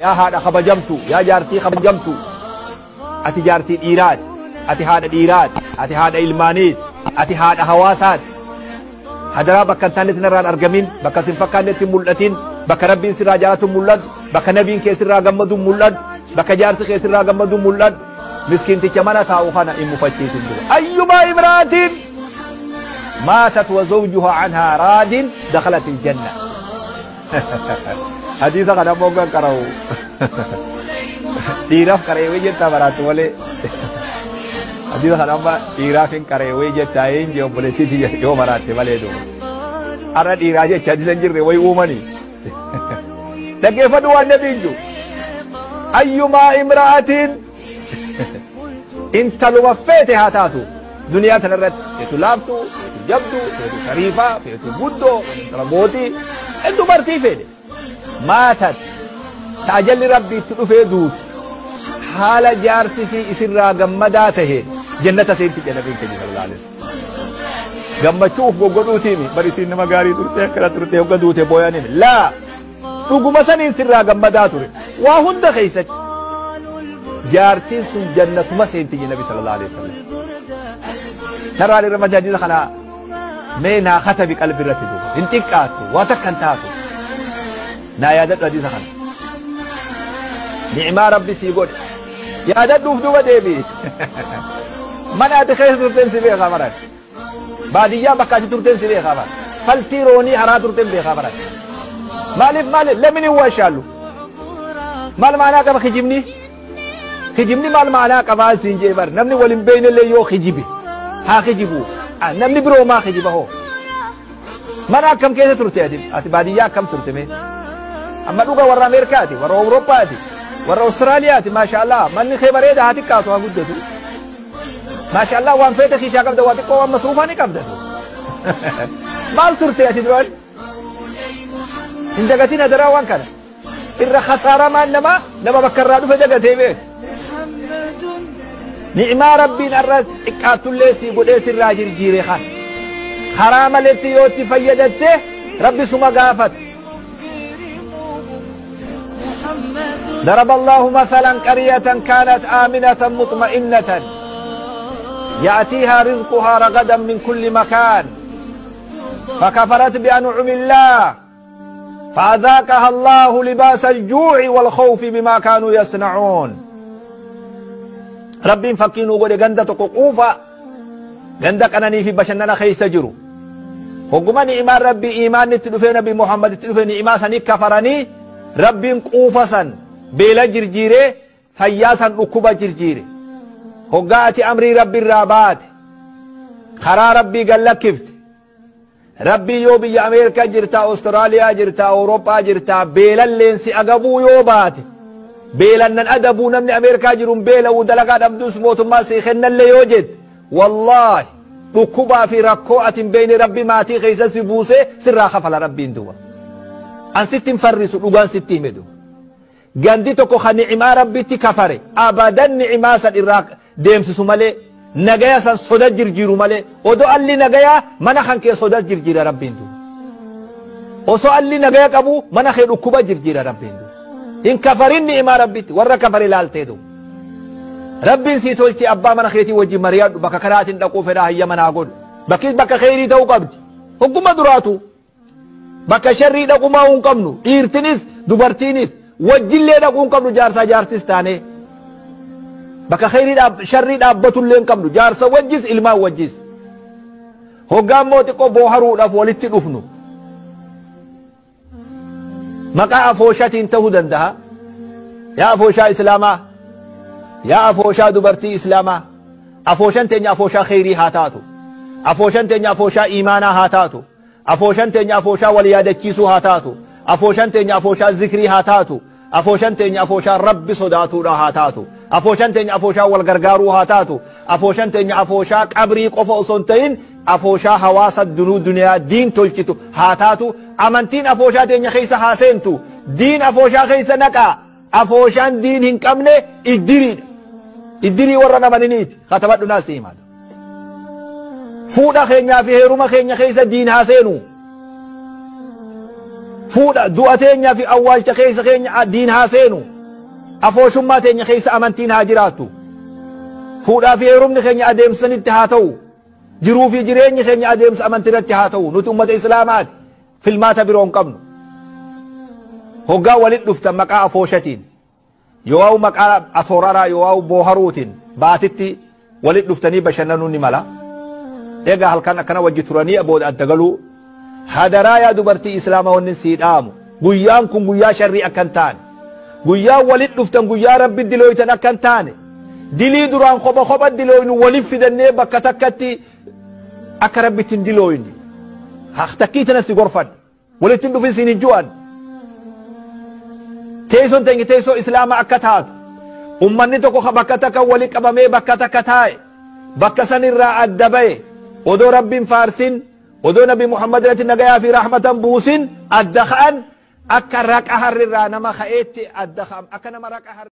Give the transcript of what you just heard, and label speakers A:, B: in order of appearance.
A: Yaa haadha kabajamtu, yaa jaartii kabajamtu, ati jaartii dhiiraati, ati haadha dhiiraati, ati haadha ilmaaniiti, ati haadha hawaasaati. Hadaraa bakka hin taanetti narraan argamin, bakka sin fakkaannetti hin mul'atin, bakka Rabbiin sirraa jaalatu hin mul'adhu, bakka nabiin kee sirraa gammadu hin mul'adhu, bakka jaarsi kee sirraa gammadu hin mul'adhu. Miskiinticha mana taa'u kana hin mufachiisin dura. Ayyumaa imraatin maatat wa zawjuha anhaa raadin dakhalat aljanna. Hadiisa kana ammoo kan qara'u dhiiraaf qara'ee jettaa baraattu malee. Hadiisa kana amma dhiiraaf hin qara'ee jettaa hin jee obboleettii yoo maraatte malee duuba. Har'a dhiiraa jecha hadiisa hin jirre wayi uumanii. Dhaggeeffadhu waan nabiin jiru. Ayyumaa imra'atiin intaluma feete haa taatu duniyaa tanarratti feetu laaftu, feetu jabdu, feetu shariifaa, feetu guddoo, intala mootii, dubartii feete. Maatat taajalli Rabbi itti dhufee duutu haala jaarsisii isirraa gammadaa taheen jannata seenti jedha nabiin keenya sallallahu alaihi wasallam. Gammachuu uf goggodhuutiimi bari isiin nama gaarii turte akkana turte hogga duute booyaniimi laa dhuguma saniin sirraa gammadaa ture waa hunda keessatti jaartiin sun jannatuma seenti jedha nabi sallallahu alaihi wasallam. Narraan irra majaajila kana mee naa katabi qalbi irratti duuba hin xiqqaattu waa takka hin taatu naa yaadadhu hadiisa kana. Ni'imaa Rabbi sii godhe yaadadhuuf duuba deebi'i. Mana ati keessa turteen si beekaa maran. Baadiyyaa bakka ati turteen si beekaa maran. Faltii roonii haraa turteen beekaa maran. Maaliif maaliif lamini hin waashaallu. Maal maanaa qaba kijibni? Kijibni maal maanaa qabaa siin jee bar namni wal hin beeknellee yoo kijibe haa kijibu. Namni biroo maa kijiba hoo? Mana akkam keessa turte ati? Ati baadiyyaa akkam turte mee? Amma dhuga warra Ameerikaati, warra Awurooppaati, warra Awustiraaliyaati, maashaallah manni kee bareeda haa xiqqaatu haa guddatu. Maashaallah waan feete kiishaa qabda waa xiqqoo waan masruufaa ni qabda. Maal turte ati duraan? Hin dagatin hadaraa waan kana. Irra khasaaramaan namaa nama bakka irraa dhufe dagatee beeku. Ni'imaa Rabbiin har'a xiqqaattullee sii godhee sirraa jirjiire kana. Karaa maletti yoo itti fayyadatte Rabbi suma gaafata. ضرب الله مثلا قرية كانت آمنة مطمئنة يأتيها رزقها رغدا من كل مكان فكفرت بأنعم الله فأذاقها الله لباس الجوع والخوف بما كانوا يصنعون. ربي فكينو قد غندة قوفا غندة أنني في بشننا خيس جرو هقوم نعمة ربي إيمان نتلفين نبي محمد نتلفين نعمة سني كفرني ربي قوفا سن بلا جرجيري فياسا ركوبا جرجيري هقاتي أمري ربي الرابات خرا ربي قال لك كفت ربي يو بي أمريكا جرتا أستراليا جرتا أوروبا جرتا بلا اللينسي أقبو يوبات بلا نن أدبو نمني أمريكا جرون بلا ودلقات أبدوس موتما سيخن اللي يوجد والله ركوبا في ركوعة بين ربي ماتي خيسا سبوسي سرا خفل ربي اندوا أن ستين فرسو لغان ستين مدو gandi tokko kan ni'imaa Rabbitti kafare abadan ni'imaa san irraa deemsisu malee nagaya san soda jirjiiru malee odoo alli nagaya mana kan kee soda jirjiira Rabbiin du osoo alli nagaya qabu mana kee dhukkuba jirjiira Rabbiin du hin kafarin ni'imaa Rabbitti warra kafare laaltee du Rabbiin sii tolchee abbaa mana keetii wajjin mari'adhu bakka kanaatiin dhaquu fedhaa hayyama naa godhu bakki bakka kheyrii ta'uu qabdi hogguma duraatu bakka sharrii dhaqumaa hin qabnu dhiirtinis dubartiinis wajjillee dhaquu hin qabnu jaarsaa jaartis taane bakka kheyrii sharrii dhaabbatullee hin qabnu jaarsa wajjis ilmaan wajjis hoggaan moo xiqqoo booharuudhaaf walitti dhufnu maqaa afooshatiin ta'uu danda'a yaa afooshaa islaamaa yaa afooshaa dubartii islaamaa afooshan teenya afooshaa kheyrii haa taatu afooshan teenya afooshaa iimaanaa haa taatu afooshan teenya afooshaa wal yaadachiisuu haa taatu afooshan teenya afooshaa zikrii haa taatu afooshan teenya afooshaa Rabbi sodaatuudha haa taatu afooshan teenya afooshaa wal gargaaruu haa taatu afooshan teenya afooshaa qabrii qofa osoo hin ta'in afooshaa hawaasa dunuu duniyaa diin tolchitu haa taatu amantiin afooshaa teenya keessa haa seentu diin afooshaa keessa naqaa afooshaan diin hin qabne iddiriidha iddirii warra namaniniiti katabadhu naa si himaadha fuudha keenyaa fi heeruma keenya keessa diin haa seenu. Fuudha du'a teenyaa fi awwaalcha keessa keenya diin haa seenu. Afooshummaa teenya keessa amantiin haa jiraattu. Fuudhaa fi heerumni keenya adeemsanitti haa ta'u. Jiruu fi jireenyi keenya adeemsa amantii irratti haa ta'u. Nuti ummata Islaamaati. Filmaata biroo hin qabnu. Hoggaa walitti dhuftan maqaa afooshatiin. Yoo maqaa atooraraa yoo booharuutiin baatitti walitti dhuftanii bashannanuu ni mala. Egaa halkan akkana wajji turanii booda adda galuu. Hadaraa yaa dubartii Islaamaa wanni sii dhaamu. Guyyaan kun guyyaa sharrii akka hin taane. Guyyaa walitti dhuftan guyyaa rabbi dilooytan akka hin taane. Dilii duraan kopha kopha dilooynu waliif fidannee bakka takkatti akka rabbitti hin dilooyne. Takkii tana si gorfadhe. Walitti hin dhufin siin hin ju'an. Teessoon teenya teessoo Islaamaa akka taatu. Ummanni tokko bakka takka wali qabamee bakka takka taa'e. Bakka sanirraa adda ba'e. Odoo rabbiin faarsin. Odoo Nabi Muhammad irratti nagayaa fi rahmatan buusin adda ka'an akka raqa harrirraa nama ka'eetti adda ka'an akka nama raqa harri.